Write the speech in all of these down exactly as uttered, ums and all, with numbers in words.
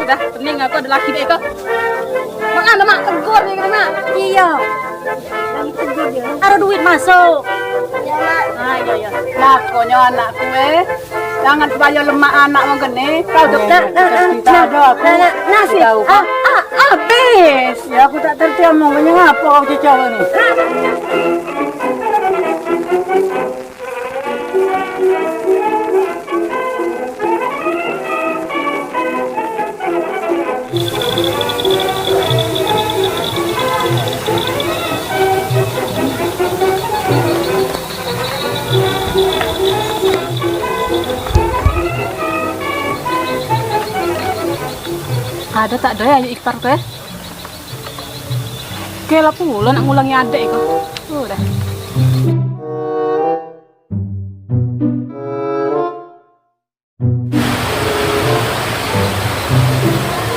Dah, pening aku ado laki deh kau. Mak, anu, Mak, tegur ni, Mak. Iyo. Tegur dio. Taruh duit masuk. Iyo, Mak. Ah, iyo, iyo. Lakonyo anakku, eh. Jangan sebayo lemak anak wong kene. Kau tu. Nah, nah, nah, nah, nah, nah, nah, nah, nah, nah, nah, habis. Ya, aku tak terti omong, ngapo kau cecok ni? Ado tak ado ya, ayu ipar ke? Kela pulo nak ngulangi adek ko. Udah.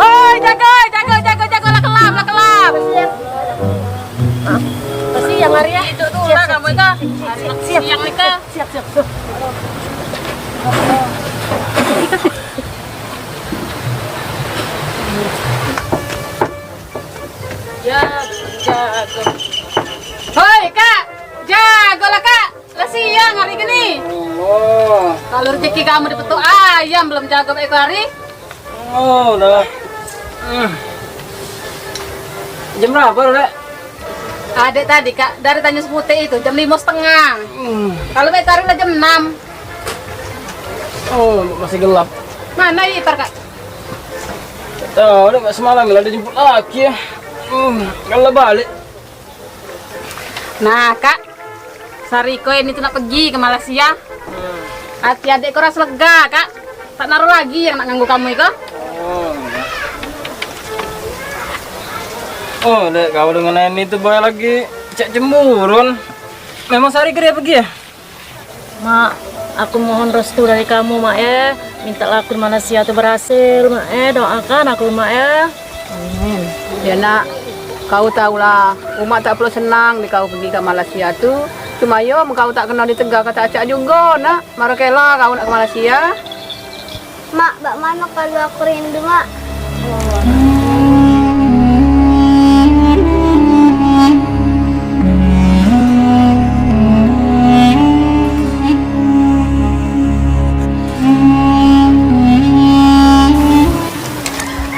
Oi, jago, jago, jago, jago, lah kelap, lah kelap. Pasti yang hari ya. Itu tuh lah kamu itu. Siap, siap, siap. Siap, siap, siap. Ya, jago. Hoi, Kak. Jago lah, Kak. Lah siang hari gini. Oh. Kalau rezeki kamu dipetuk ayam belum jago baik hari. Oh, dah. Hmm. Jam berapa, Dek? Adek tadi, Kak, dari Tanjung Seputih itu jam lima setengah. Hmm. Kalau baik hari lah jam enam. Oh, masih gelap. Mana ipar, Kak? Tahu dah, Kak, semalam lah dijemput laki ya. Hmm, kalau balik. Nah, Kak, Sariko ini tuh nak pergi ke Malaysia. Hmm. Hati adek ko rasa lega, Kak. Tak naruh lagi yang nak ganggu kamu iko. Oh. Oh, dek, kau dengan Eni tuh bae lagi cek cemburun. Memang Sariko dia pergi ya? Mak, aku mohon restu dari kamu, Mak, eh. Mintalah aku di Malaysia tu berhasil, Mak, eh. Doakan aku, Mak, eh. Amin. Ya, Nak. Kau tahulah, Umak tak perlu senang di kau pergi ke Malaysia tu. Cuma yo, kau tak kena ditegak kata acak juga, Nak. Maro kela kau nak ke Malaysia. Mak, bak mano kalu aku rindu, Mak?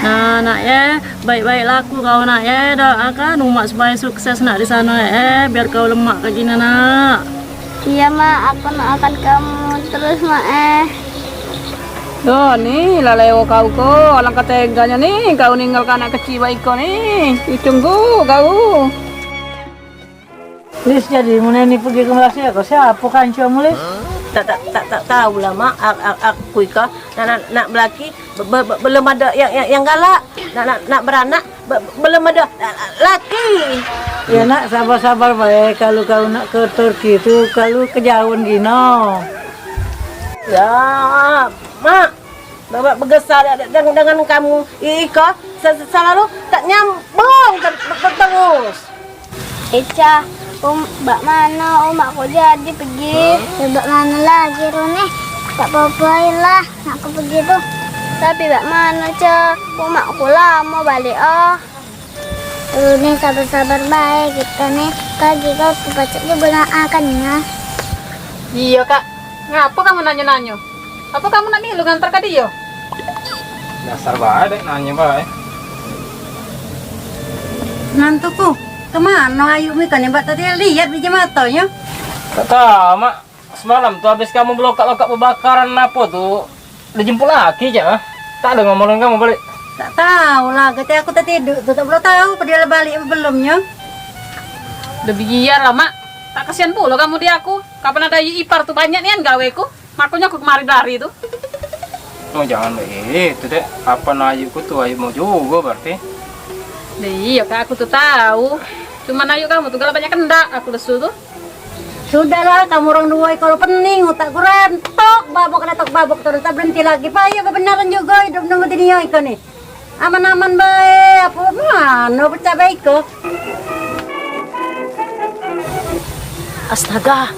Nah, nak ye, baik-baik laku kau nak ye, doakan umak supaya sukses nak di sana ye, biar kau lemak kagini nak. Iya, Mak, aku doakan kamu terus, Mak, eh. Duh, ni lah leo kau ko, alangkah teganyo ni kau ninggalkan anak kecik baik ko ni. Ditunggu kau. Lis, jadi mun Eni pergi ke Malaysia ko, siapo kancomu, Lis? Tak, tak, tak, tak tahulah, Mak. A-, a-, aku iko nak, nak, nak belaki, be-, be-, be-, belum ado yang, yang, yang galak. Nak, nak, nak beranak, Be-, belum ado la-, la-, laki. Ya nak, sabar-sabar bae, kalu kau nak ke Turki tu, kalu kejauhan gino. Ya, Mak, Bapak begesah de-, de-, dengan kamu. I-, iko se-, se-, selalu tak nyambung ter-, ter-, terus. Ica, um, bak mano umakku jadi pegi? Ya, bak mano lagi, Runi? Tak apo-apo lah. Nak ke pegi tu. Tapi bak mano, Cak? Umakku lamo balek, ah. Lu ni sabar-sabar bae, kito ni pagi kau tu pacak jugo nak akan nya. Iyo, Kak. Ngapo kamu nanyo-nanyo? Apo kamu nak milu ngantar ke dio? Dasar bae, dek, nanyo bae. Nantuku, kemano Ayu mi kan, Mbak, tadi liat biji matonyo? Tak tahu, Mak. Semalam tu habis kamu belokak-lokak pembakaran apo tu, dijemput laki, Cak, ah? Tak ada ngomong dengan kamu balik? Tak tahu lah, kata aku tertidur tu, tak pernah tahu apa dia lah balik apa belumnya. Udah biar lah, Mak. Tak kasihan pula kamu di aku. Kapan ada Ayu ipar tu banyak nian gaweku. Makanya aku kemari dari tu. Oh, jangan begitu, Dek. Apa Ayu ku tu, Ayu mau juga berarti. Nah, iya, Kak, aku tu tahu. Cuman Ayu kamu tu kalau banyak kendak, aku lesu tu. Sudahlah, kamu orang dua kalau pening, utak ku rentok, babok rentok, babok terus, tak berhenti lagi. Payah kebenaran juga hidup nunggu dunia iko ni. Aman-aman bae, apa mano pecah bae iko. Astaga,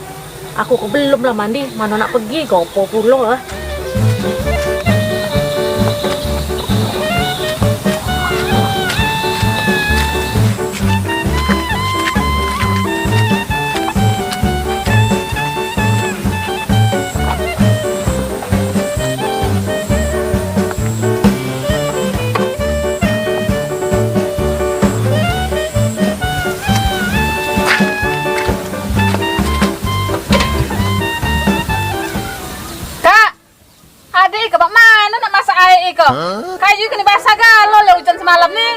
aku kok belum lah mandi, mano nak pergi, gopo pulo ah. Kayu kena basah galo lah ujan semalam ni.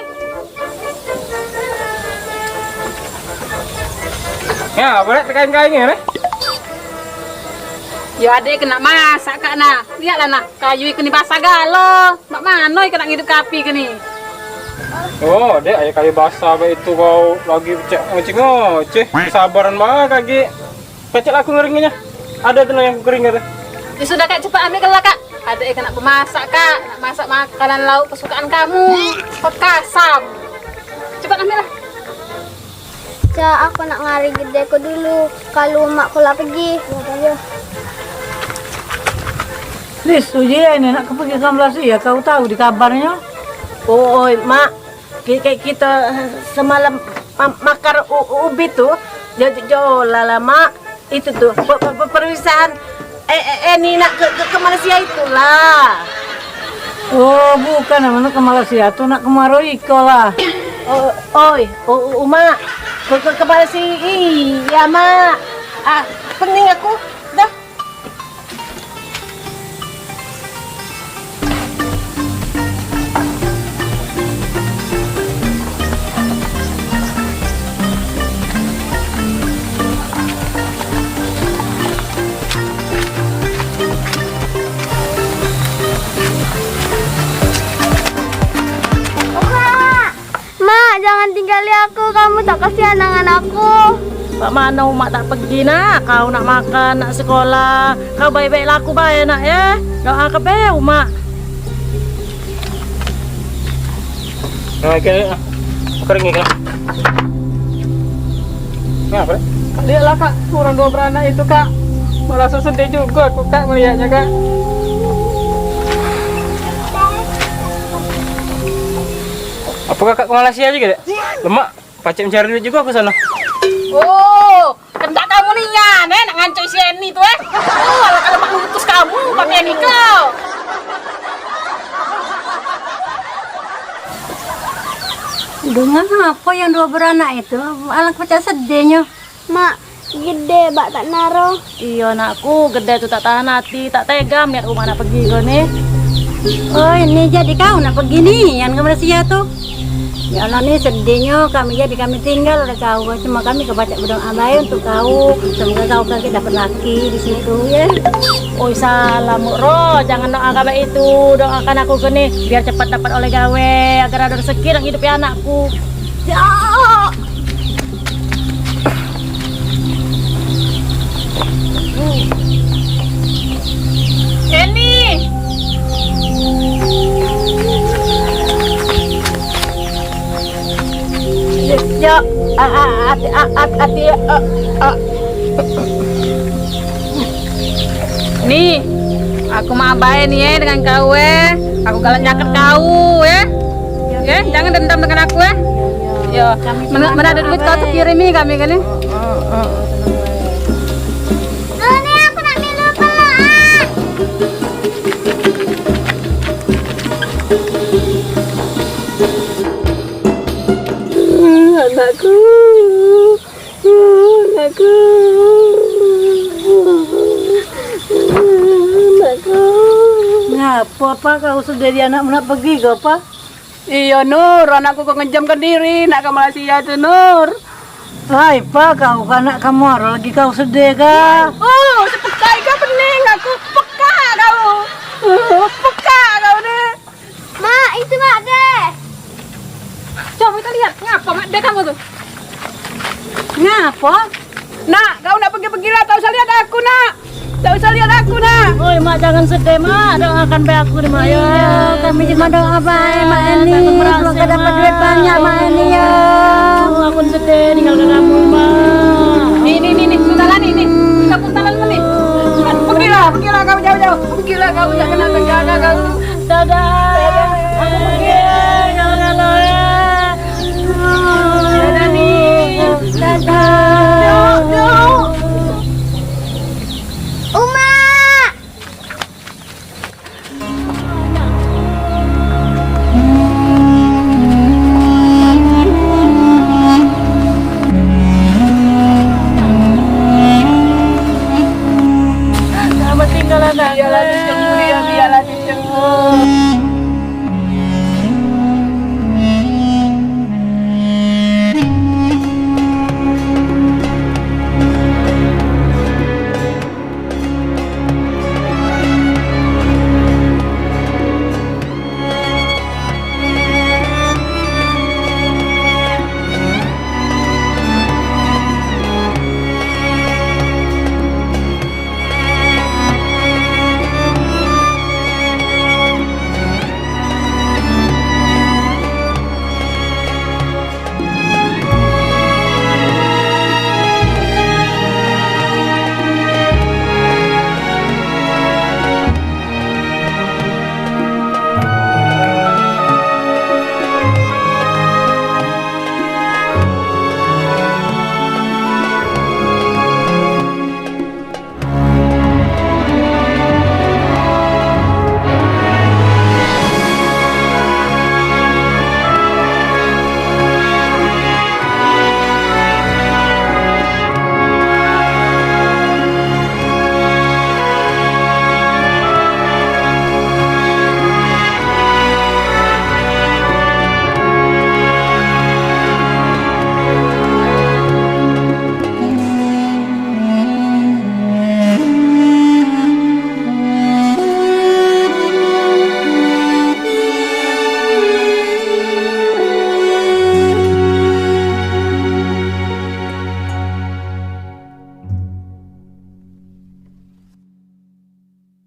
Ya, boleh tekan kayu ni. Yo, adek kena masak, Kak, nah. Lihatlah, nah, kayu kena basah galo. Mak mano kena ngidup ke api ke ni? Oh, dek, ayo kayu basah baik itu kau lagi cek ngoceh-ngoceh. Sabaran bae kagi. Pecek aku ngeringinyo. Ada tu yang kering ada. Ya sudah, Kak, cepat ambil lah, Kak. Ada yang nak bemasak, Kak. Nak masak makanan lauk kesukaan kamu. Pekasam. Cepat ambil lah. Cak, aku nak ngari gedeku dulu. Kalau makku lah pergi. Ya, ya. Lis, uji ini nak ke pergi ke Malaysia, kau tahu di kabarnya? Oi, Mak. Ki-, ki-, kita semalam ma-, makar u-, u-, ubi tu, jo, jo, jo, lala, Mak. Itu tu, pe-, pe-, pe-, perpisahan, eh, eh, eh, ni nak ke, ke, ke Malaysia itulah. Oh, bukan, nak ke Malaysia tu, nak ke Muaro Iko lah. Oh, oi, u-, u-, Umak, ke, ke, ke Malaysia, iya, Mak. Ah, pening aku, dah. Mak, jangan tinggali aku, kamu tak kasihan dengan aku. Mak mano Umak tak pergi, Nak? Kau nak makan, nak sekolah. Kau baik-baik laku bae, Nak, ya. Doa ke be Umak. Nah, oke, kering ni, kena. Kenapa, Dek? Lihatlah, Kak, orang dua beranak itu, Kak. Merasa sedih juga aku, Kak, melihatnya, Kak. Apa kakak ke Malaysia juga, Dek? Lemak, pacak mencari duit juga aku sana. Oh, kendak kamu nian, eh, nak ngancok si Eni tu, eh. Oh, alah kalau mak utus kamu, pakai Eni kau. Dengan apa yang dua beranak itu? Alah pacak sedihnyo. Mak, gede bak tak naro. Iyo, anakku, gede tu tak tahan hati, tak tega melihat Umak nak pergi ko ni. Oh, ini jadi kau nak pergi nian ke Malaysia tu? Ya Allah, ni sedihnyo kami, jadi kami tinggal oleh kau. Cuma kami ke pacak berdoa bae untuk kau. Semoga kau kagek dapat laki di situ, ya. Oi, salah, Muk Ro, jangan doa kayak itu. Doakan aku ke ni biar cepat dapat oleh gawe, agar ada rezeki nak hidupi anakku. Ya. Eni. Ya, a, a, ati, a, a, ati, a, a. Ni, aku mak abai ni, eh, dengan kau, eh. Aku galak nyaket kau, eh. Eh, jangan dendam dengan aku, eh. Yo, men-, men ado duit kau tu kirim ni kami kan, eh. Ini aku nak milu pelukan. Anakku. Anakku. Anakku. Ngapo, Apa? Kau sedihnyo anakmu nak pergi ke, Apa? Iyo, Nur, anakku kok ngejamkan diri nak ke Malaysia tu, Nur. Hai, Pa, kau ke anak kamu aro lagi kau sedih kah? Oh, sepekai kau pening aku. Pekak kau. Pekak kau ni. Mak, itu Mak Deh. Coba kita lihat, ngapa Mak Deh kamu tu? Ngapa? Nak, kau nak pergi-pergilah, tak usah lihat aku, Nak. Tak usah lihat aku, Nak. Oi, Mak, jangan sedih, Mak. Doakan bae aku ni, Mak, ya. Iyo, kami cuma doa bae, Mak Eni. Semoga dapat duit banyak, Mak Eni, ya. Oh, aku sedih tinggalkan kamu, Mak. Ni, ni, ni, ni, puntalan ni, ni. Kita puntalan ni. Pergilah, pergilah kau jauh-jauh. Pergilah kau, jangan nak tinggalkan kau. Dadah. Dadah. Aku pergi. Dadah, Ning. Dadah. Duk, duk. Uma. Selamat tinggal, anak. Biarlah cucuku, ya, biarlah cucuku.